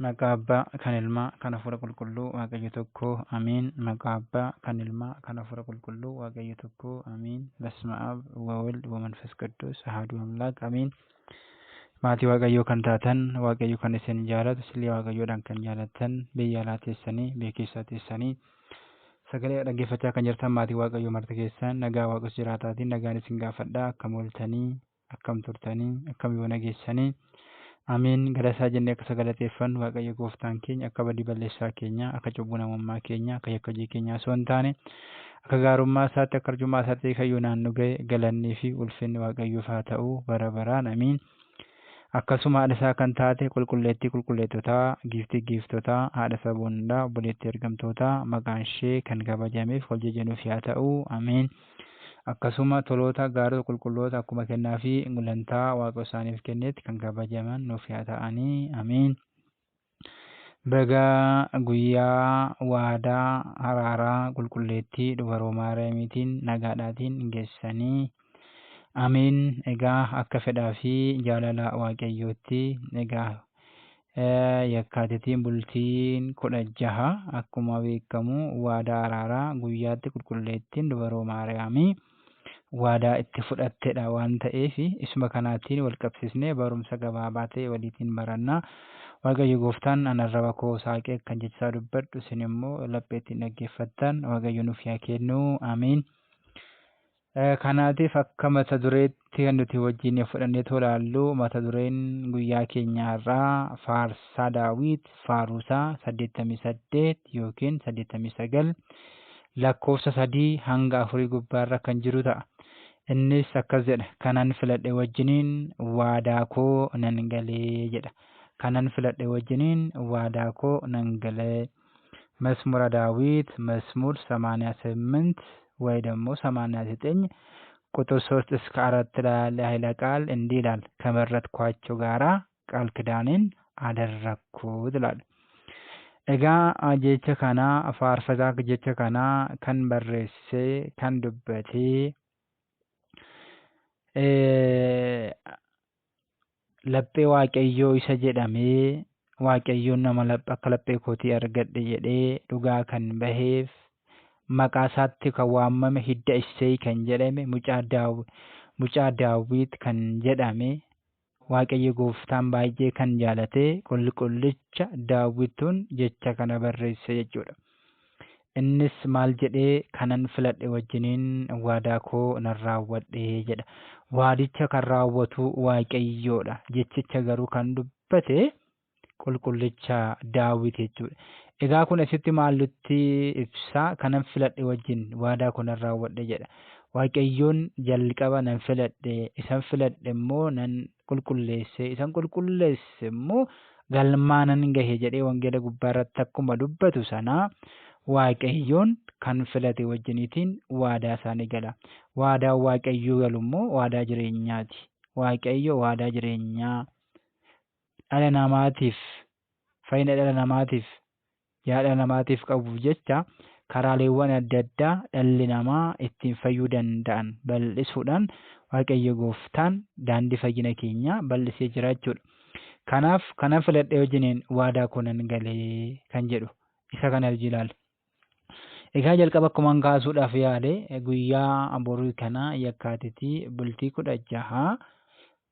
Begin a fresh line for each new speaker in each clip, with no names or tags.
Maqaa Abbaa kan Ilmaa kan Hafuura Qulqulluu Waaqayyo tokko Amiin. Maqaa Abbaa kan Ilmaa kan Hafuura Qulqulluu Waaqayyo tokko Amiin. በስመ አብ ወወልድ ወመንፈስ ቅዱስ አሐዱ አምላክ አሜን። Maatii Waaqayyoo kan taatan, Waaqayyo kan isin jaalatu, sillee Waaqayyoodhaan kan jaalatan, biyya alaa teessanii biyya keessaa teessanii sagalee dhaggeeffachaa kan jirtan maatii Waaqayyoo marti keessan nagaa Waaqos jiraataatiin nagaan isin gaafadha. Akkam ooltanii, akkam turtanii, akkam yoo nageessanii? Amiin. Galasaa jennee akka sagalateeffannu Waaqayyo gooftaan keenya akka badii balleessaa keenya, akka cubbuu namummaa keenya, akka yakka hojii keenyaa osoo hin taane, akka gaarummaa isaatti, akka arjummaa isaatti kayyuu naannu ga'e, galannii fi ulfinni Waaqayyoof haa ta'u bara baraan. Amiin. Akkasuma haadha isaa kan taate qulqulleettii qulqulleettotaa, giiftii giiftotaa, haadha saba hundaa, obboleettii ergamtootaa, maqaan ishee kan kabajameef wal jajanuuf haa ta'u. Amiin. Akkasuma toloota gaarota qulqulloota akkuma kennaa fi gulantaa Waaqa isaaniif kennetti kan kabajaman nuuf haa ta'anii. Amiin. Baga guyyaa waadaa araaraa qulqulleettii dubaroo Maariyaamiitiin nagaadhaatiin geessanii. Amiin. Egaa akka fedhaa fi jaalala Waaqayyootti egaa yakkaatitiin bultiin 16 akkuma beekamu waadaa araaraa guyyaatti qulqulleettiin dubaroo Maariyaamii waadaa itti fudhattedha waan ta'eef, isuma kanaatiin wal qabsiisnee barumsa gabaabaa ta'e waliitiin baranna. Waaqayyo gooftaan an arraba koo saaqee kan jechaa dubbadhu, isin immoo lapheettiin dhaggeeffattan Waaqayyo nuuf haa kennu. Amiin. Kanaatiif akka mata dureetti kan nuti wajjin fudhannee ilaallu, mata dureen guyyaa keenyaarraa Faarsaa Daawit Faaruusaa 88 yookiin 89 lakkoofsa 3 hanga 4 gubbaarra kan jiru ta'a. Innis akkas jedha: "Kanan filadhe wajjiniin waadaa koo nan galee" jedha. "Kanan filadhe wajjiniin waadaa koo nan galee." መዝሙረ ዳዊት መዝሙር 88 ወይ ደግሞ 89 ቁጥር 3 እስከ 4 ላይ ያለ ኃይለ ቃል እንዲህ ይላል፣ "ከመረጥኳቸው ጋራ ቃል ኪዳኔን አደረግኩት" ይላል። Egaa jecha kana faarfataa, jecha kana kan barreesse, kan dubbate laphee Waaqayyoo isa jedhamee, Waaqayyoon nama akka laphee kootii argadhe jedhee dhugaa kan baheef, maqaa isaatti kan waamame, hidda Isseey kan jedhame, mucaa Daawit kan jedhame, Waaqayyo gooftaan baay'ee kan jaalate qulqullicha Daawituun jecha kana barreesse jechuudha. Innis maal jedhee? "Kanan filadhe wajjiniin waadaa koo nan raawwadhe" jedha. Waadicha kan raawwatu Waaqayyoodha. Jechicha garuu kan dubbate qulqullicha Daawit jechuudha. Egaa kun asitti maal nutti ibsaa? "Kanan filadhe wajjin waadaa koo nan raawwadhe" jedha. Waaqayyoon jalqaba nan filadhe, isan filadhe immoo nan qulqulleesse, isan qulqulleesse immoo galmaa nan gahe jedhee wangeela gubbaa irratti akkuma dubbatu sana, Waaqayyoon kan filate wajjiniitiin waadaa isaanii gala. Waadaan Waaqayyoo galu immoo waadaa jireenyaati. Waaqayyo waadaa jireenyaa dhala namaatiif, fayyina dhala namaatiif, yaa dhala namaatiif qabuuf jecha karaaleewwan adda addaa dhalli namaa ittiin fayyuu danda'an bal'isuudhaan Waaqayyo gooftaan daandii fayyina keenyaa bal'isee jira jechuudha. Kanaaf "kanan filadhe wajjiniin waadaa koo nan galee" kan jedhu isa kana hojii ilaalla. Egaa jalqaba akkuman kaasuudhaaf yaale, guyyaa borii kana yakkaatitii bultii 16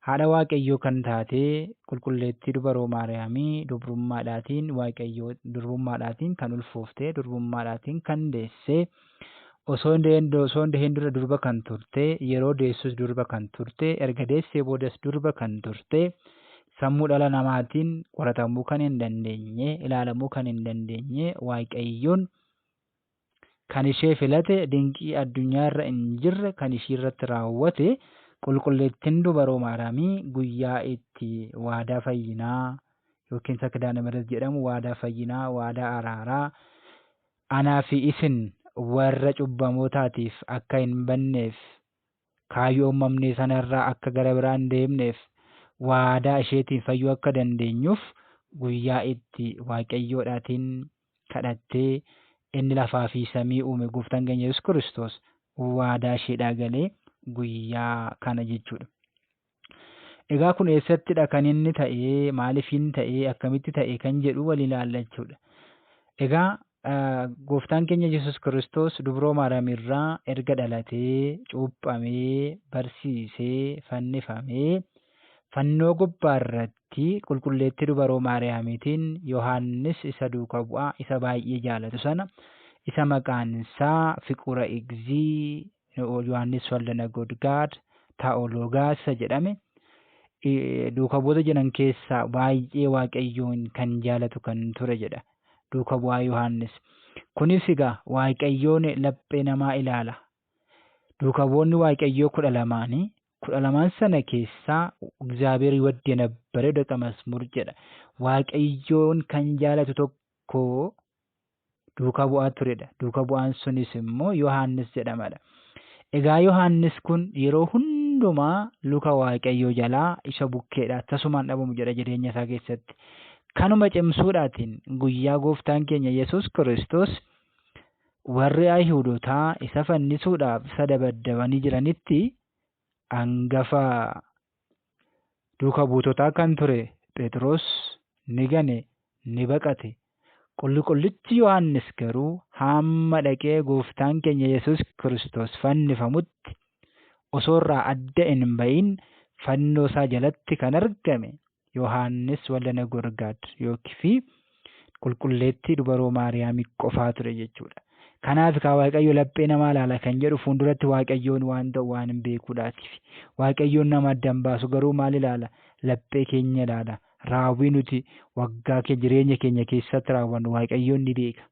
haadha Waaqayyoo kan taate qulqulleettii dubaroo Maariyaamii dubrummaadhaatiin Waaqayyoo durbummaadhaatiin kan ulfoofte, durbummaadhaatiin kan deesse, osoo hin dahin dura durba kan turte, yeroo deessus durba kan turte, erga deessee boodas durba kan turte, sammuu dhala namaatiin qoratamuu kan hin dandeenye, ilaalamuu kan hin dandeenye, Waaqayyoon kan ishee filate, dinqii addunyaarra hin jirre kan ishii irratti raawwate, qulqulleettiin dubaroo Maariyaamii guyyaa itti waadaa fayyinaa yookiin Kidaana ምህረት jedhamu, waadaa fayyinaa, waadaa araaraa anaa fi isin warra cubbamootaatiif akka hin banneef, kaayyoo uumamne sanarraa akka gara biraa hin deemneef, waadaa isheetiin fayyuu akka dandeenyuuf guyyaa itti Waaqayyoodhaatiin kadhattee inni lafaa fi samii uume gooftaan keenya Yesuus Kiristoos waadaa isheedhaa galee guyyaa kana jechuudha. Egaa kun eessattidha kan inni ta'ee, maaliifin ta'ee, akkamitti ta'e kan jedhu wal ilaalla jechuudha. Egaa gooftaan keenya Yesuus Kiristoos dubroo Maariyaam irraa erga dhalatee, cuuphamee, barsiisee, fannifamee, fannoo gubbaarratti qulqulleettii dubaroo Maariyaamiitiin Yohaannis isa duuka bu'aa isa baay'ee jaalatu sana isa maqaan isaa Fiqura Igzii Yohaannis Waldana Godgaad Taa'ologaas isa jedhame duuka bu'oota jiran keessaa baay'ee Waaqayyoon kan jaalatu kan ture jedha. Duuka bu'aa Yohaannis. Kunis egaa Waaqayyoon laphee namaa ilaala. Duuka bu'oonni Waaqayyoo 12nii 12n sana keessaa እግዚአብሔር ይወድ የነበረ ደቀ መዝሙር jedha. Waaqayyoon kan jaalatu tokko duuka bu'aa turedha. Duuka bu'aan sunis immoo Yohaannis jedhamadha. Egaa Yohaannis kun yeroo hundumaa luka Waaqayyoo jalaa isa bukkeedha. Tasumaan dhabamu jedha jireenya isaa keessatti. Kanuma cimsuudhaatiin guyyaa gooftaan keenya Yesuus Kiristoos warri Ayihuudotaa isa fannisuudhaaf isa dabaddabanii jiranitti hangafa duuka buutotaa kan ture Phexros ni gane, ni baqate. Qulqullichi Yohaannis garuu hamma dhaqee gooftaan keenya Yesuus Kiristoos fannifamutti osoo irraa adda hin bahin fannoo isaa jalatti kan argame Yohaannis Waldana Gorgaad yookiin qulqulleettii dubaroo Maariyaamii qofaa ture jechuudha. Kanaaf kaa Waaqayyo laphee namaa ilaala kan jedhu fuulduratti Waaqayyoon waan ta'u waan hin beekuudhaatiif. Waaqayyoon nama adda hin baasu garuu maal ilaala? Laphee keenya ilaala. Raawwii nuti waggaa jireenya keenya keessatti raawwannu Waaqayyoon ni beeka.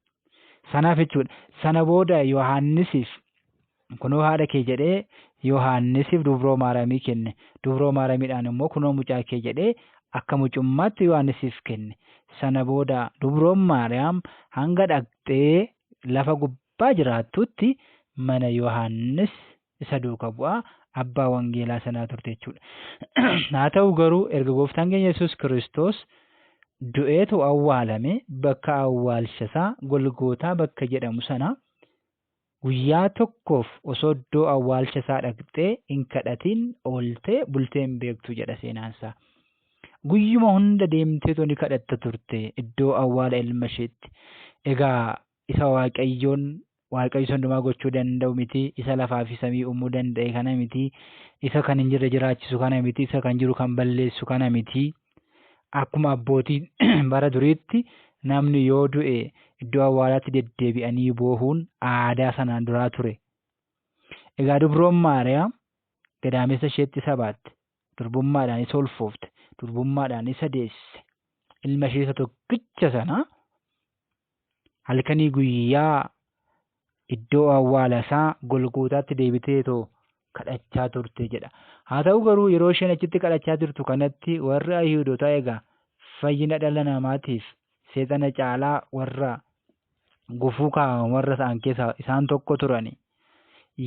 Sanaaf jechuudha. Sana booda Yohaannisiif kunoo haadha kee jedhee Yohaannisiif dubroo Maariyaamii kenne. Dubroo Maariyaamiidhaan immoo kunoo mucaa kee jedhee akka mucummaatti Yohaannisiif kenne. Sana booda dubroon Maariyaam hanga dhaqxee lafa gubbaa jiraattutti mana Yohaannis isa duuka bu'aa abbaa wangeelaa sanaa turte jechuudha. Haa ta'u garuu erga gooftaan keenya Yesuus Kiristoos du'eetu awwaalame bakka awwaalcha isaa Golgootaa bakka jedhamu sana guyyaa tokkoof osoo iddoo awwaalcha isaa dhaqxee hin kadhatin ooltee bultee hin beektu jedha seenaan isaa. Guyyuma hunda deemteetu ni kadhatta turte iddoo awwaala ilma isheetti. Egaa isa Waaqayyoon Waaqayyo hundumaa gochuu danda'u miti, isa lafaa fi samii uumuu danda'e kana miti, isa kan hin jirre jiraachisu kana miti, isa kan jiru kan balleessu kana miti. Akkuma abbootiin bara duriitti namni yoo du'e iddoo awwaalaatti deddeebi'anii boohuun aadaa sanaan duraa ture. Egaa dubroon Maariyaam gadaamessa isheetti isa baatte, durbummaadhaan isa ulfoofte, durbummaadhaan isa deesse. Ilma ishee isa tokkicha sana halkanii guyyaa iddoo awwaala isaa Golgootaatti deebiteetoo kadhachaa turte jedha. Haa ta'u garuu yeroo isheen achitti kadhachaa turtu kanatti warri Ayihuudotaa egaa fayyina dhala namaatiif seexana caalaa warra gufuu kaa'aman warra ta'an keessaa isaan tokko turani.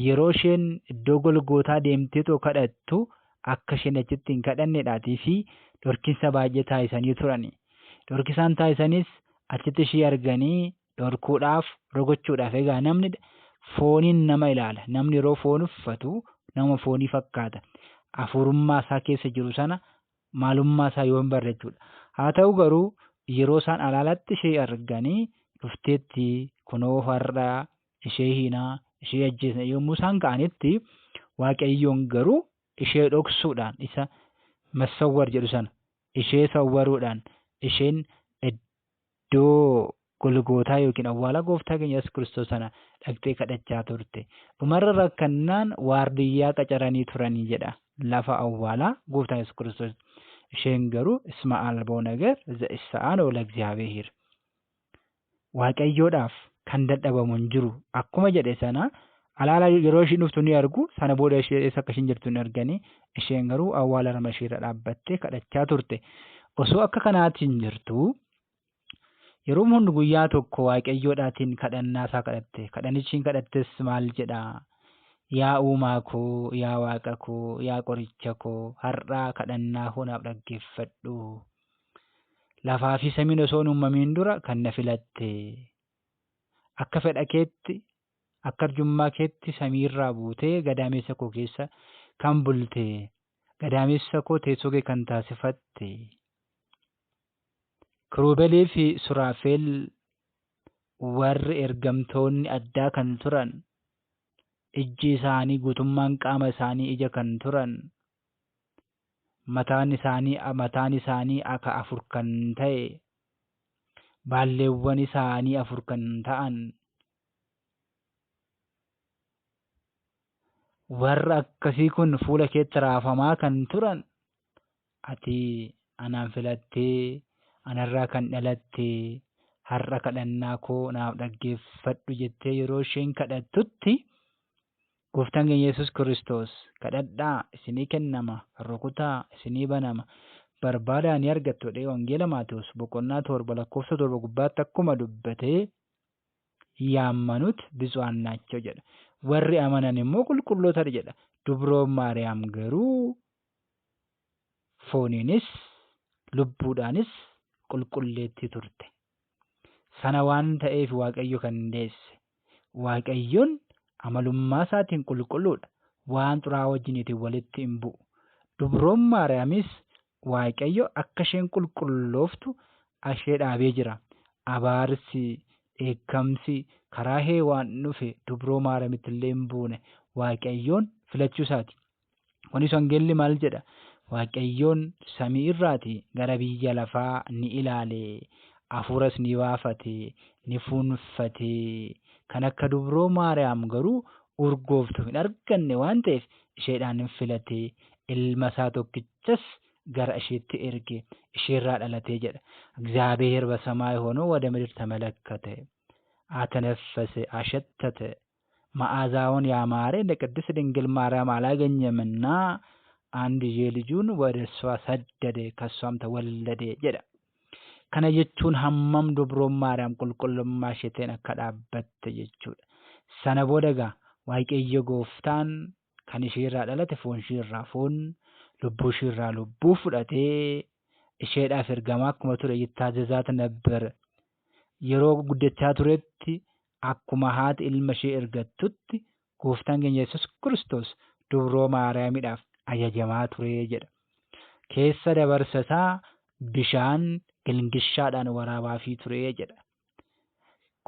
Yeroo isheen iddoo Golgootaa deemteetoo kadhattu akka isheen achitti hin kadhannedhaatii fi dhorkinsa baay'ee taasisanii turani. Dhorkisaan taasisanis achitti ishee arganii dhorkuudhaaf, rukuchuudhaaf. Egaa namni fooniin nama ilaala. Namni yeroo foon uffatu nama foonii fakkaata. Hafuurummaa isaa keessa jiru sana maalummaa isaa yoo hin barre jechuudha. Haa ta'u garuu yeroo isaan alaalatti ishee arganii dhufteetti kunoo har'a ishee hiinaa, ishee ajjeesna yommuu isaan ka'anitti Waaqayyoon garuu ishee dhoksuudhaan isa massawwar jedhu sana ishee sawwaruudhaan isheen iddoo Golgootaa yookiin awwaala gooftaa keenya Yesuus Kiristoos sana dhaqxee kadhachaa turte. Dhumarra rakkannaan waardiyyaa qacaranii turanii jedha lafa awwaalaa gooftaa Yesuus Kiristoos. Isheen garuu isma alboo ነገር ዘኢሰአኖ ለእግዚአብሔር Waaqayyoodhaaf kan dadhabamu hin jiru akkuma jedhe sana alaala yeroo ishiin dhuftu ni argu, sana booda ishee eessa akka ishiin jirtu hin arganii, isheen garuu awwaala nama isheerra dhaabbattee kadhachaa turte. Osoo akka kanaatiin jirtu yeroo hundi guyyaa tokko Waaqayyoodhaatiin kadhannaa isaa kadhatte. Kadhanichi kadhattes maal jedhaa? Yaa uumaa koo, yaa waaqa koo, yaa qoricha koo, har'aa kadhannaa koo naaf dhaggeeffadhu. Lafaa fi samiin osoo hin uumamiin dura kan na filatte. Akka fedha keetti, akka arjummaa keetti samiirraa buutee gadameessa koo keessa kan bulte. Gadaamessa koo teessoo kee kan taasifatte, Kiruubelii fi Suraafeel warri ergamtoonni addaa kan turan, ijji isaanii guutummaan qaama isaanii ija kan turan, mataan isaanii akka afur kan ta'e, baalleewwan isaanii afur kan ta'an, warra akkasii kun fuula keetti raafamaa kan turan, ati anaan filattee anarraa kan dhalatte, har'a kadhannaa koo naaf dhaggeeffadhu jettee yeroo isheen kadhattutti, gooftaan keenya Yesuus Kiristoos, "Kadhadhaa, isinii kennama; rukutaa, isinii banama; barbaadaa, ni argattu" jedhee Wangeela Maatewos boqonnaa 7 lakkoofsa 7 gubbaatti akkuma dubbatee, ያመኑት ብፁዓን ናቸው jedha. Warri amanan immoo qulqullootadha jedha. Dubroon Maariyaam garuu fooniinis lubbuudhaanis qulqulleettii turte. Sana waan ta'eef Waaqayyo kan deesse. Waaqayyoon amalummaa isaatiin qulqulluudha. Waan xuraa'aa wajjiniitiin walitti hin bu'u. Dubroon Maariyaamis Waaqayyo akka isheen qulqullooftu ishee dhaabee jira. Abaarsi, dheekkamsi karaa Heewaan dhufe dubroo Maariyaamitti illee hin buune, Waaqayyoon filachuu isaati. Kunis wangeelli maal jedha? Waaqayyoon samii irraati gara biyya lafaa ni ilaale, hafuuras ni baafate, ni fuunfate. Kan akka dubroo Maariyaam garuu urgooftu hin arganne waan ta'eef isheedhaan hin filate, ilma isaa tokkichas gara isheetti erge, isheerraa dhalatee jedha. እግዚአብሔር በሰማይ ሆኖ ወደ ምድር ተመለከተ፣ አተነፈሰ፣ አሸተተ። መዓዛውን ያማረ እንደ ቅድስት ድንግል ማርያም አላገኘምና አንድዬ ልጁን ወደ እሷ ሰደደ፣ ከእሷም ተወለደ jedha. Kana jechuun hammam dubroon Maariyaam qulqullummaa isheetiin akka dhaabbatte jechuudha. Sana booda egaa Waaqayyo gooftaan kan isheerraa dhalate foon isheerraa foon, lubbuu isheerraa lubbuu fudhatee isheedhaaf ergamaa akkuma ture ይታዘዛት ነበር. Yeroo guddachaa turetti akkuma haati ilma ishee ergattutti gooftaan keenya Yesuus Kiristoos dubroo Maariyaamiidhaaf ajajamaa ture jedha. Keessa dabarsa isaa bishaan gilgishaadhaan waraabaafii ture jedha.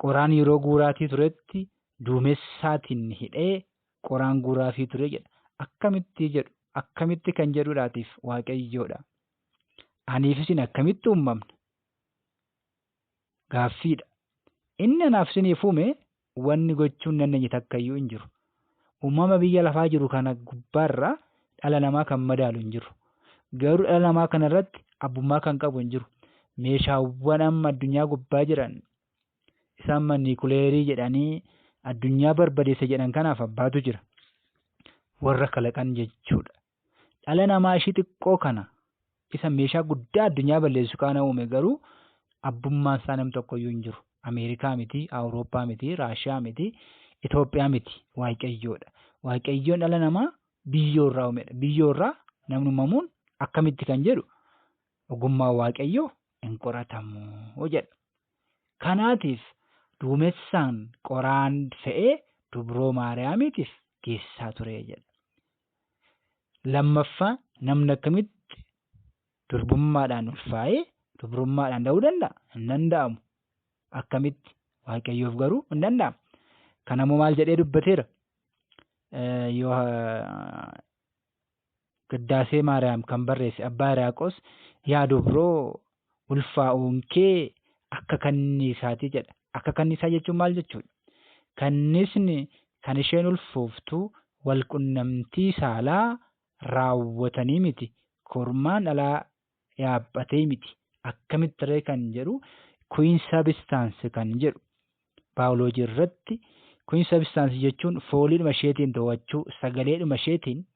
Qoraan yeroo guuraatii turetti duumessaatiin hidhee qoraan guuraafii ture jedha. Akkamitti jedhu, akkamitti kan jedhudhaatiif Waaqayyoodha. Aniif isin akkamitti uumamna? Gaaffiidha. Inni anaaf isiniif uume wanni gochuu hin dandeenye takka iyyuu hin jiru. Uumama biyya lafaa jiru kana gubbaarra dhala namaa kan madaalu hin jiru. Garuu dhala namaa kana irratti abbummaa kan qabu hin jiru. Meeshaawwan amma addunyaa gubbaa jiran, isaan amma niikuleerii jedhanii addunyaa barbadeessa jedhan kanaaf abbaatu jira. Warra kalaqan jechuudha. Dhala namaa ishii xiqqoo kana, isa meeshaa guddaa addunyaa balleessu kana uume garuu abbummaan isaa nam tokkoyyuu hin jiru. Ameerikaa miti, Awurooppaa miti, Raashiyaa miti, Itoophiyaa miti, Waaqayyoodha. Waaqayyoon dhala namaa biyyoo irraa uumedha. Biyyoo irraa namni uumamuun akkamitti kan jedhu ogummaa Waaqayyoo hin qoratamu jedha. Kanaatiif duumessaan qoraan fe'ee dubroo Maariyaamiitiif geessaa ture jedha. Lammaffaa, namni akkamitti durbummaadhaan ulfaa'ee dubrummaadhaan da'uu danda'a? Hin danda'amu. Akkamitti? Waaqayyoof garuu hin danda'amu. Kanammoo maal jedhee dubbateera? Yoo Qiddaasee Maariyaam kan barreesse Abbaa Hiriyaaqoos, "Yaa dubroo, ulfaa'uun kee akka kanniisaati" jedha. Akka kanniisaa jechuun maal jechuudha? Kanniisni kan isheen ulfooftu wal qunnamtii saalaa raawwatanii miti. Kormaan dhalaa yaabbatee miti. Akkamitti ree kan jedhu, queen substance kan jedhu baayoloojii irratti, queen substance jechuun fooliidhuma isheetiin to'achuu, sagaleedhuma isheetiin,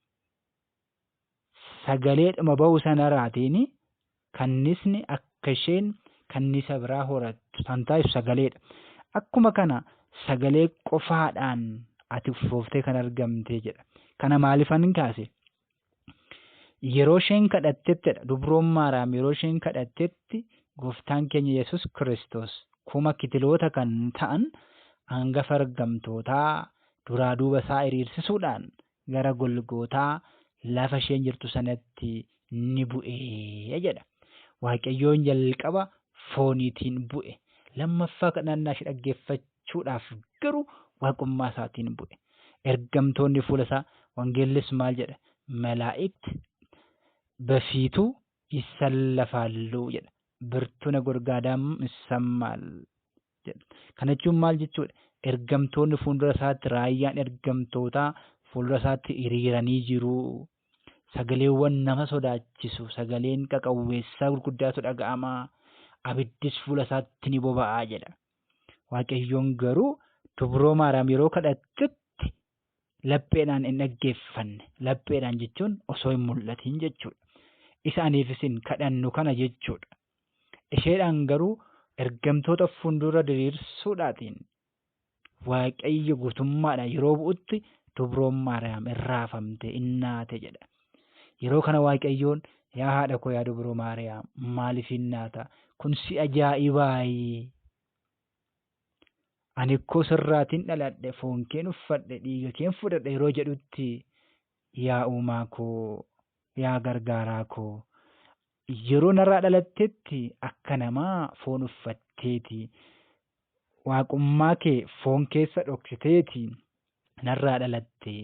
sagaleedhuma bahu sanarraatiin kannisni akka isheen kannisa biraa horattu kan taasisu sagaleedha. Akkuma kana sagalee qofaadhaan ati ulfooftee kan argamte jedha. Kana maaliifan kaase? Yeroo isheen kadhattettidha. Dubroon Maariyaam yeroo isheen kadhattetti gooftaan keenya Yesuus Kiristoos kuma kitiloota kan ta'an hangafa ergamtootaa duraa duuba isaa hiriirsisuudhaan gara Golgootaa lafa isheen jirtu sanatti ni bu'ee jedha. Waaqayyoon jalqaba fooniitiin bu'e. Lammaffaa kadhannaa ishee dhaggeeffachuudhaaf garuu waaqummaa isaatiin bu'e. Ergamtoonni fuula isaa wangeellis maal jedha? Malaa'ikti በፊቱ ይሰለፋሉ jedha. ብርቱ ነጎድጓዳም ይሰማል jedha. Kana jechuun maal jechuudha? Ergamtoonni fuuldura isaatti raayyaan ergamtootaa fuuldura isaatti hiriiranii jiru. Sagaleewwan nama sodaachisu, sagaleen qaqawweessaa gurguddaatu dhaga'ama. Abiddis fuula isaatti ni boba'aa jedha. Waaqayyoon garuu dubroo Maariyaam yeroo kadhattutti lapheedhaan hin dhaggeeffanne. Lapheedhaan jechuun osoo hin mul'atin jechuudha. Isa aniif isin kadhannu kana jechuudha. Isheedhaan garuu ergamtoota fuuldura diriirsuudhaatiin Waaqayyo guutummaadhaan yeroo bu'utti dubroon Maariyaam irraafamte innaate jedha. Yeroo kana Waaqayyoon yaa haadha koo yaa dubroo Maariyaam maaliif innaata? Kun si ajaa'ibaayi! Ani ikkoo sirraatiin dhaladhe, foon keen uffadhe, dhiiga keen fudhadhe yeroo jedhutti yaa uumaa koo, yaa gargaaraa koo yeroo narraa dhalattetti akka namaa foon uffatteeti. Waaqummaa kee foon keessa dhoksiteeti narraa dhalatte.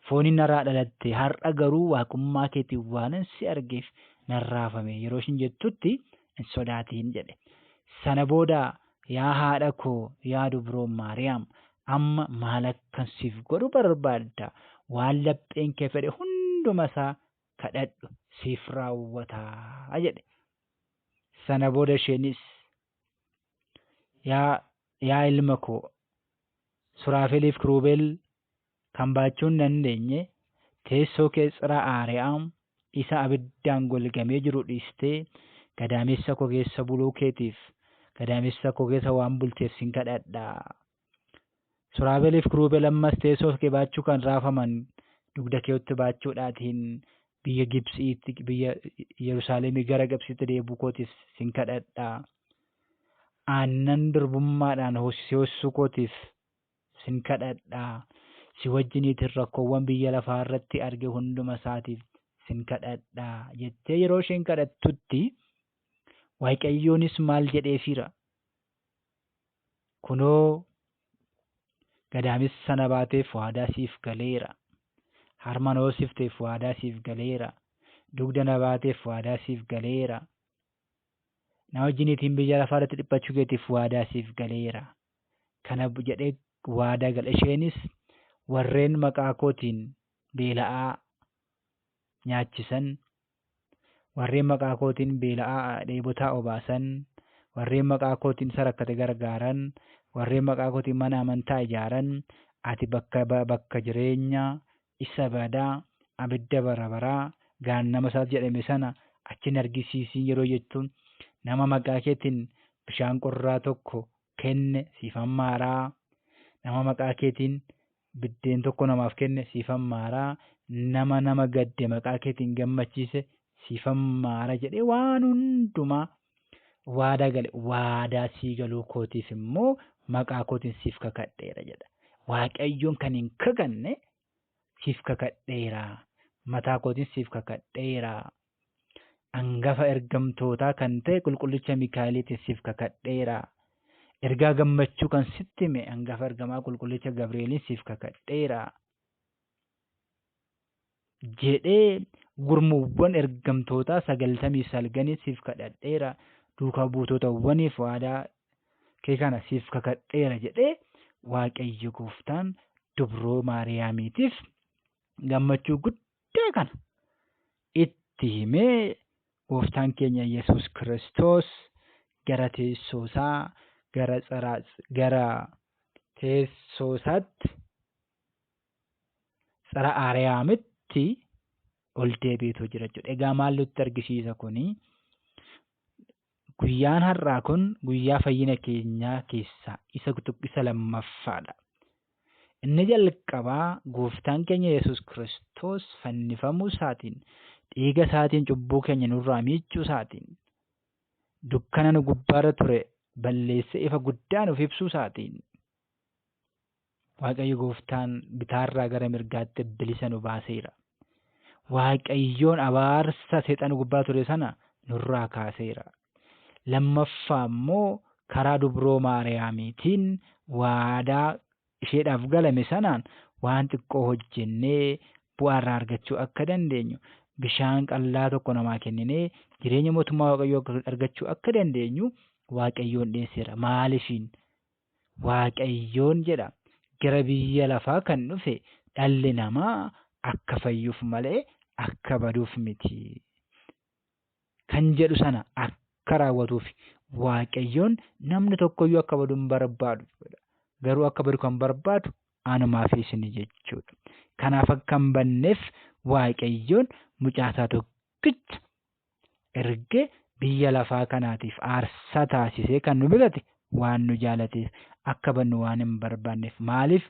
Fooniin narraa dhalatte har'a garuu waaqummaa keetiin waanan si argeef narraafame yeroo ishin jettutti hin sodaatiin jedhe. Sana booda yaa haadha koo yaa dubroo Maariyaam amma maal akkan siif godhu barbaadda? Waan lapheen kee fedhe hunduma isaa kadhadhu siif raawwataa jedhe. Sana booda isheenis yaa ilma koo Suraafeliif Kiruubel kan baachuu hin dandeenye teessoo kee tsira Aariyaam isa abiddaan golgamee jiru dhiistee gadaamessa koo keessa buluu keetiif gadaamessa koo keessa waan bulteef sin kadhadha. Suraafeliif Kiruubel ammas teessoo kee baachuu kan raafaman dugda keetti baachuudhaatiin biyya Gibxiitti biyya Yerusaalemii gara Gibxiitti deebi'uu kootiif sin kadhadha. Aannan durbummaadhaan hoosisuu kootiif sin kadhadha. Si wajjiniitiin rakkoowwan biyya lafaa irratti arge hunduma isaatiif sin kadhadha jettee yeroo isheen kadhattutti Waaqayyoonis maal jedheefiira? Kunoo gadaamessa na baateef waadaa siif galeera. Harma na hoosifteef waadaa siif galeera. Dugda na baateef waadaa siif galeera. Na wajjiniitiin biyya lafaa irratti dhiphachuu keetiif waadaa siif galeera. Kana jedhee waadaa gala. Isheenis warreen maqaa kootiin beela'aa nyaachisan, warreen maqaa kootiin beela'aa dheebotaa obaasan, warreen maqaa kootiin isa rakkate gargaaran, warreen maqaa kootiin mana amantaa ijaaran, ati bakka jireenyaa isa badaa abidda bara baraa gaannama isaas jedhame sana achi hin argisiisin yeroo jettuun nama maqaa keetiin bishaan qorraa tokko kenne siif hammaaraa, nama maqaa keetiin biddeen tokko namaaf kenne siif hammaaraa, nama nama gadde maqaa keetiin gammachiise siif hammaara jedhee waan hundumaa waadaa gale. Waadaa sii galuu kootiif immoo maqaa kootiin siif kakadheera jedha. Waaqayyoon kan hin kakanne siif kakadheera. Mataa kootiin siif kakadheera. Hangafa ergamtootaa kan ta'e qulqullicha Mikaa'eliitiin siif kakadheera. Ergaa gammachuu kan sitti hime hangafa ergamaa qulqullicha Gabri'eeliin siif kakadheera. Jedhee gurmuuwwan ergamtootaa 99 siif kadhadheera. Duukaa buutotawwaniif waadaa kee kana siif kakadheera jedhee Waaqayyo gooftaan dubroo Maariyaamiitiif gammachuu guddaa kana itti himee gooftaan keenya Yesuus Kiristoos gara teessoo isaa gara teessoo isaatti tsara Aariyaamitti ol deebi'eetu jira jechuudha. Egaa maal nutti argisiisa kuni? Guyyaan har'aa kun guyyaa fayyina keenyaa keessaa isa lammaffaadha. Inni jalqabaa gooftaan keenya Yesuus Kiristoos fannifamuu isaatiin dhiiga isaatiin cubbuu keenya nurraa miiccuu isaatiin dukkana nu gubbaarra ture balleessee ifa guddaa nuuf ibsuu isaatiin Waaqayyo gooftaan bitaarraa gara mirgaatti bilisa nu baaseera. Waaqayyoon abaarsa seexana gubbaa ture sana nurraa kaaseera. Lammaffaa immoo karaa dubroo Maariyaamiitiin waadaa isheedhaaf galame sanaan waan xiqqoo hojjennee bu'aa irraa argachuu akka dandeenyu, bishaan qallaa tokko namaa kenninee jireenya mootummaa Waaqayyoo argachuu akka dandeenyu Waaqayyoon dhiyeesseera. Maaliifiin? Waaqayyoon jedha gara biyya lafaa kan dhufe dhalli namaa akka fayyuuf malee akka baduuf miti. Kan jedhu sana akka raawwatuuf Waaqayyoon namni tokkoyyuu akka badu hin barbaadu. Garuu akka badu kan barbaadu anumaa fi isin jechuudha. Kanaaf akka hin badneef Waaqayyoon mucaa isaa tokkicha ergee biyya lafaa kanaatiif aarsaa taasisee kan nu bitate waan nu jaalateef akka badnu waan hin barbaanneef. Maaliif?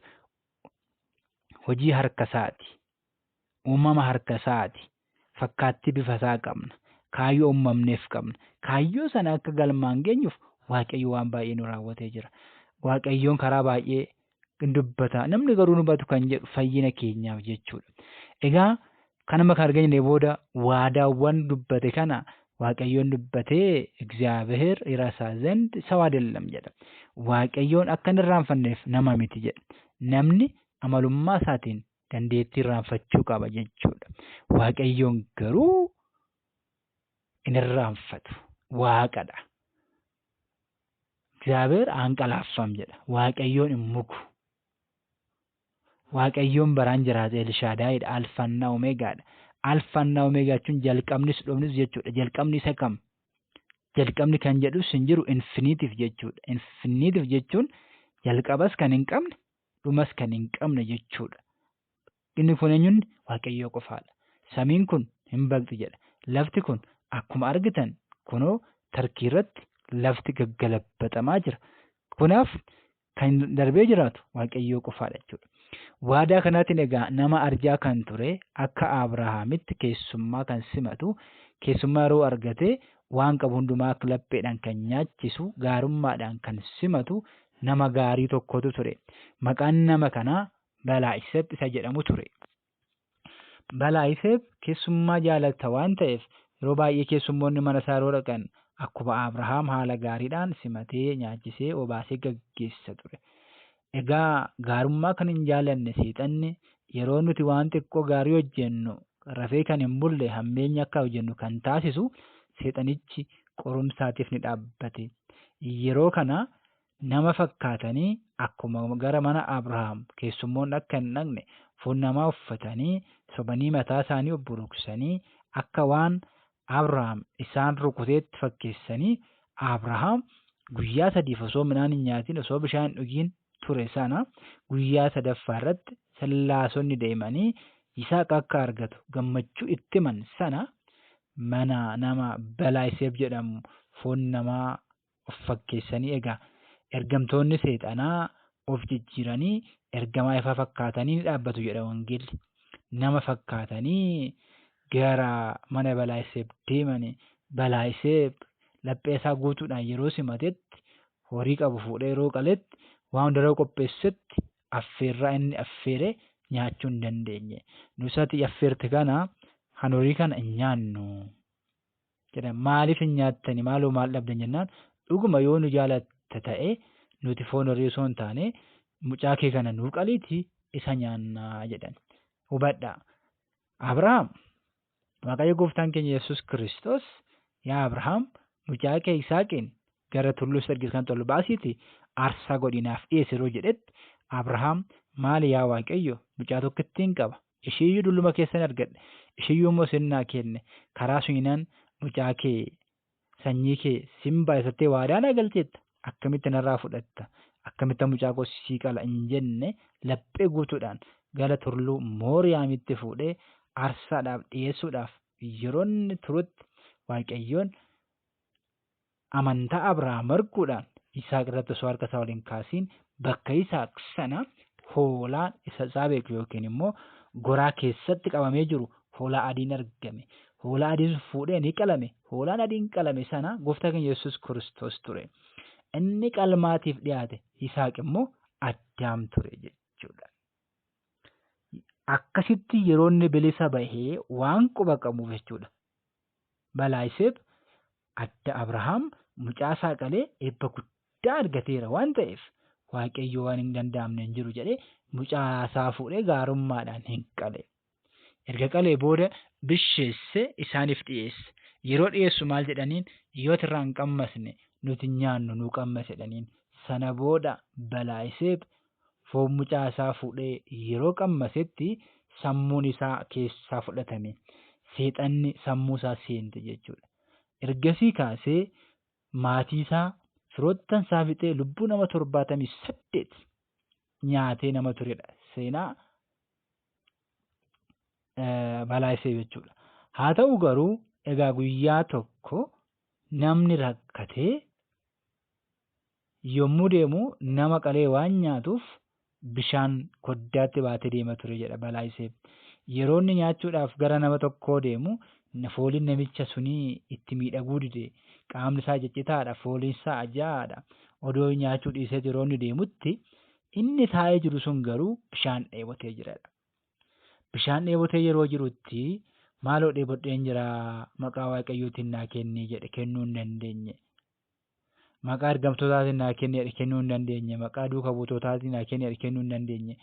Hojii harka isaati. Uumama harka isaati. Fakkaattii bifa isaa qabna. Kaayyoo uumamneef qabna. Kaayyoo sana akka galmaan geenyuuf Waaqayyo waan baay'ee nu raawwatee jira. Waaqayyoon karaa baay'ee hin dubbata. Namni garuu nu hubatu kan jedhu fayyina keenyaaf jechuudha. Egaa kanuma kan argine booda waadaawwan dubbate kana Waaqayyoon dubbatee እግዚአብሔር ይረሳ ዘንድ ሰው አይደለም jedha. Waaqayyoon akka hin irraanfanneef nama miti jedha. Namni amalummaa isaatiin dandeettii irraanfachuu qaba jechuudha. Waaqayyoon garuu hin irraanfatu. Waaqadha. እግዚአብሔር አንቀላፋም jedha. Waaqayyoon hin muku. Waaqayyoon baraan jiraata Elshaadaayidha. Alfaanna Omeegaadha. Alfaanna Omeegaa jechuun jalqabnis dhumnis jechuudha. Jalqabni isa kam? Jalqabni kan jedhus hin jiru infinitive jechuudha. Infinitive jechuun jalqabas kan hin qabne dhumas kan hin qabne jechuudha. Inni kun eenyuun? Waaqayyoo qofaadha. Samiin kun hin baqxi jedha. Lafti kun akkuma argitan kunoo Tarkii irratti lafti gaggalabbatamaa jira. Kanaaf kan darbee jiraatu Waaqayyoo qofaadha jechuudha. Waadaa kanaatiin egaa nama arjaa kan ture akka Abrahaamitti keessummaa kan simatu, keessummaa yeroo argate waan qabu hundumaa akka lapheedhaan kan nyaachisu, gaarummaadhaan kan simatu nama gaarii tokkotu ture. Maqaan nama kanaa Balaa'iseeb isa jedhamu ture. Balaa'iseeb keessummaa jaalata waan ta'eef yeroo baay'ee keessummoonni mana isaa yeroo dhaqan akkuma Abrahaam haala gaariidhaan simatee nyaachisee obaasee gaggeessa ture. Egaa gaarummaa kan hin jaalanne seexanni yeroo nuti waan xiqqoo gaarii hojjennu rafee kan hin bulle hammeenya akka hojjennu kan taasisu seexanichi qorumsaatiif ni dhaabbate. Yeroo kana nama fakkaatanii akkuma gara mana Abrahaam keessummoonni akka hin dhaqne foon namaa uffatanii sobanii mataa isaanii obburuqsanii akka waan Abrahaam isaan rukuteetti fakkeessanii Abrahaam guyyaa sadiif osoo midhaan hin nyaatin osoo bishaan hin dhugiin ture sana guyyaa sadaffaa irratti sallaasonni deemanii Yisaaq akka argatu gammachuu itti himan sana mana nama Balaa'iseeb jedhamu foon namaa of fakkeessanii egaa ergamtoonni seexanaa of jijjiiranii ergamaa ifaa fakkaatanii ni dhaabbatu jedha wangeelli. Nama fakkaatanii gara mana Balaa'iseeb deemanii Balaa'iseeb laphee isaa guutuudhaan yeroo simatetti horii qabu fuudhee yeroo qaletti waan hundarra qopheessetti affeerraa inni affeere nyaachuu hin dandeenye. Nusati affeerte kana kan horii kana hin nyaannu jedhan. Maaliif hin nyaattani? Maaloo maal dhabdan jennaan dhuguma yoo nu jaalatta ta'e nuti foon horii osoo hin taane mucaa kee kana nuu qaliiti isa nyaannaa jedhan. Hubadhaa. Abrahaam Waaqayyo gooftaan keenya Yesuus Kiristoos yaa Abrahaam mucaa kee Yisaaqiin gara tulluu isa argitu kan ol baasiiti aarsaa godhinaaf dhiyeessi yeroo jedhetti Abrahaam maali yaa Waaqayyo mucaa tokkittiin qaba ishiiyyuu dulluma keessan argadhe ishiiyyuu immoo sinnaa kenne karaa suniinaan mucaa kee sanyii kee sin baay'isattee waadaa naa galteetta akkamitti narraa fudhatta akkamitti mucaa koo sii qala hin jenne laphee guutuudhaan gara tulluu Mooriyaamitti fuudhee aarsaadhaaf dhiyeessuudhaaf yeroo inni turutti Waaqayyoon amantaa Abrahaam arguudhaan Yisaaq irratti osoo harka isaa waliin kaasiin bakka Yisaaq sana hoolaan isa isaa beeku yookiin immoo goraa keessatti qabamee jiru hoolaa adiin argame. Hoolaa adiin fuudhee ni qalame. Hoolaan adiin qalame sana gooftaa keenya Yesuus Kiristoos ture. Inni qalmaatiif dhiyaate Yisaaq immoo Addaam ture jechuudha. Akkasitti yeroo inni bilisa bahee waan quba qabuuf jechuudha. Balaayiseeb adda Abrahaam mucaa isaa qalee eebba guddaa argateera waan ta'eef Waaqayyo waan hin danda'amne hin jiru jedhee mucaa isaa fuudhee gaarummaadhaan hin qale. Erga qalee booda bisheesse isaaniif dhiyeesse. Yeroo dhiyeessu maal jedhaniin yoo irraa hin qammasne nuti hin nyaannu nuu qammas jedhaniin. Sana booda Balaayiseeb foon mucaa isaa fuudhee yeroo qammasetti sammuun isaa keessaa fudhatame. Seexanni sammuu isaa seente jechuudha. Ergasii kaasee maatii isaa firoottan isaa fixee lubbuu nama 78 nyaatee nama turedha. Seenaa Balaayiseeb jechuudha. Haa ta'u garuu egaa guyyaa tokko namni rakkatee yommuu deemu nama qalee waan nyaatuuf bishaan koddaatti baatee deema ture jedha Balaayiseeb. Yeroo inni nyaachuudhaaf gara nama tokkoo deemu fooliin namicha sunii itti miidhaguu dide. Qaamni isaa ciccitaadha, fooliin isaa ajaa'aadha. Odoo nyaachuu dhiisee yeroo inni deemutti inni taa'ee jiru sun garuu bishaan dheebotee jiradha. Bishaan dheebotee yeroo jirutti maaloo dheebodheen jira maqaa Waaqayyootiin naa kenni jedhe kennuu hin dandeenye. Maqaa ergamtootaatiin naa kenni jedhe kennuu hin dandeenye. Maqaa duuka buutotaatiin naa kenni jedhe kennuu hin dandeenye.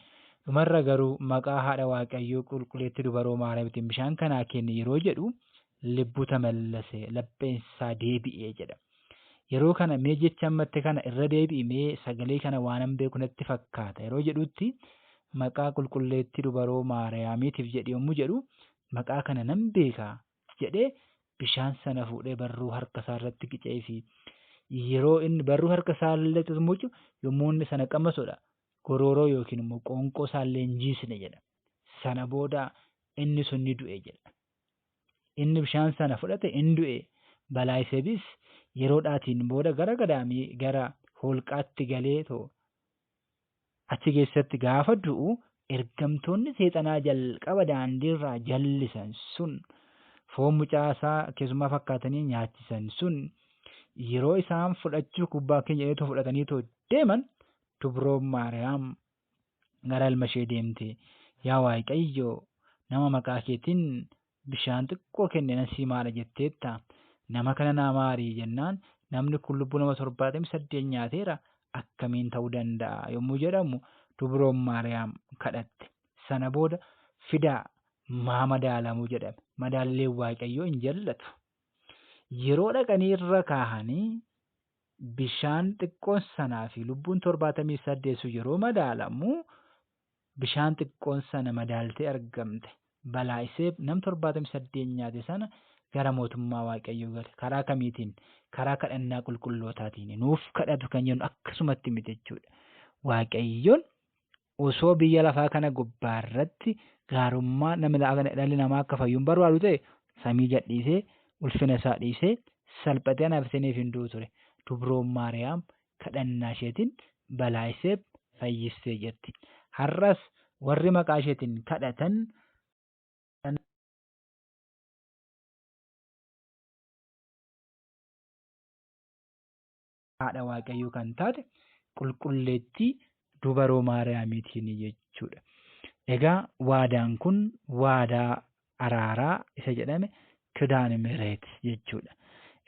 Dhumarra garuu maqaa haadha Waaqayyoo qulqulleettii dubaroo Maariyaamiitiin bishaan kanaa kenni yeroo jedhu lubbu tamallase lapheen isaa deebi'ee jedha. Yeroo kana mee jecha ammatte kana irra deebi'i mee sagalee kana waanan beeku natti fakkaata yeroo jedhutti maqaa qulqulleettii dubaroo Maariyaamiitiif jedhe yommuu jedhu maqaa kana nan beeka jedhee bishaan sana fuudhee barruu harka isaa irratti qicee fi yeroo inni barruu harka isaa illee tutmucu yommuu inni sana qammasudha gorooroo yookiin immoo qoonqoo isaa illee hin jiisne jedha. Sana booda inni sun ni du'e jedha. Inni bishaan sana fudhate in du'e. Balaayiseebis yeroodhaatiin booda gara gadaamii gara holqaatti galee too achi keessatti gaafa du'u ergamtoonni seexanaa jalqaba daandiirraa jallisan sun foon mucaa isaa keessumaa fakkaatanii nyaachisan sun yeroo isaan fudhachuu kubbaa keenya jedheetoo fudhatanii too deeman dubroon Maariyaam gara ilma ishee deemte. Yaa Waaqayyo nama maqaa keetiin bishaan xiqqoo kenne nan sii maara jetteetta. Nama kana naa maari jennaan namni kun lubbuu nama 78 nyaateera akkamiin ta'uu danda'a yommuu jedhamu dubroon Maariyaam kadhatte. Sana booda fidaa maa madaalamuu jedhame. Madaalleen Waaqayyoo hin jallatu. Yeroo dhaqanii irra kaahanii bishaan xiqqoon sanaa fi lubbuun 78 sun yeroo madaalamu bishaan xiqqoon sana madaaltee argamte. Balaa isee nam 78 nyaate sana gara mootummaa Waaqayyoo gale. Karaa kamiitiin? Karaa kadhannaa qulqullootaatiin. Nuuf kadhatu kan jennu akkasumatti miti jechuudha. Waaqayyoon osoo biyya lafaa kana gubbaarratti gaarummaa namni dhalli namaa akka fayyu hin barbaadu ta'e samii gadhiisee ulfina isaa dhiisee salphatee anaaf isiniif hin du'u ture. Dubroon Maariyaam kadhannaa isheetiin balaa ishee fayyistee jirti. Har'as warri maqaa isheetiin kadhatan haadha Waaqayyoo kan taate qulqulleettii dubaroo Maariyaamiitiin jechuudha. Egaa waadaan kun waadaa araaraa isa jedhame Kidaan Mihiret jechuudha.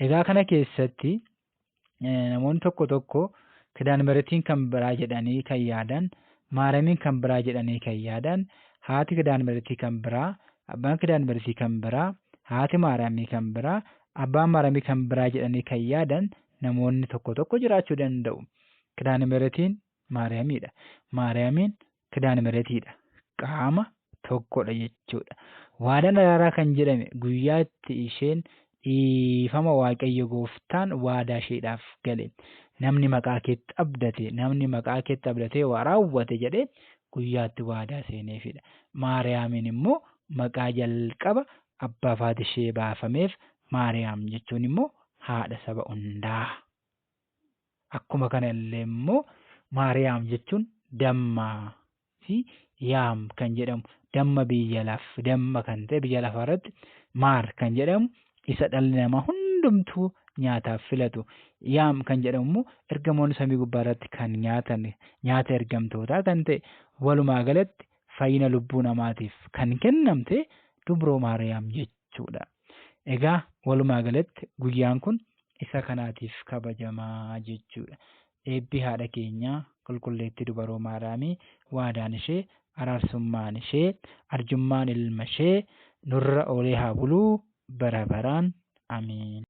Egaa kana keessatti namoonni tokko tokko Kidaan Mihiretiin kan biraa jedhanii kan yaadan, Maariyaamiin kan biraa jedhanii kan yaadan, haati Kidaan Mihiretii kan biraa, abbaan Kidaan Mihiretii kan biraa, haati Maariyaamii kan biraa, abbaan Maariyaamii kan biraa jedhanii kan yaadan namoonni tokko tokko jiraachuu danda'u. Kidaan Mihiretiin Maariyaamiidha. Maariyaamiin Kidaan Mihretiidha. Qaama tokkodha jechuudha. Waadaan araaraa kan jedhame guyyaa itti isheen dhiifama Waaqayyo gooftaan waadaa isheedhaaf gale. Namni maqaa keetti abdate, namni maqaa keetti abdatee waa raawwate jedhee guyyaatti waadaa seeneefidha. Maariyaamiin immoo maqaa jalqaba abbaa fi haati ishee baafameef Maariyaam jechuun immoo haadha saba hundaa. Akkuma kana illee immoo Maariyaam jechuun dammaa fi yaam kan jedhamu damma biyya laf damma kan ta'e biyya lafaa irratti maar kan jedhamu isa dhalli namaa hundumtuu nyaataaf filatu. Yaam kan jedhamu immoo ergamoonni samii gubbaa irratti kan nyaatan nyaata ergamtootaa kan ta'e walumaa galatti fayyina lubbuu namaatiif kan kennamte Dubroo Maariyaam jechuudha. Egaa walumaa galatti guyyaan kun isa kanaatiif kabajamaa jechuudha. Eebbi haadha keenyaa qulqulleettii Dubaroo Maariyaamii waadaan ishee araarsummaan ishee arjummaan ilma ishee nurra oolee haa buluu bara baraan amiin.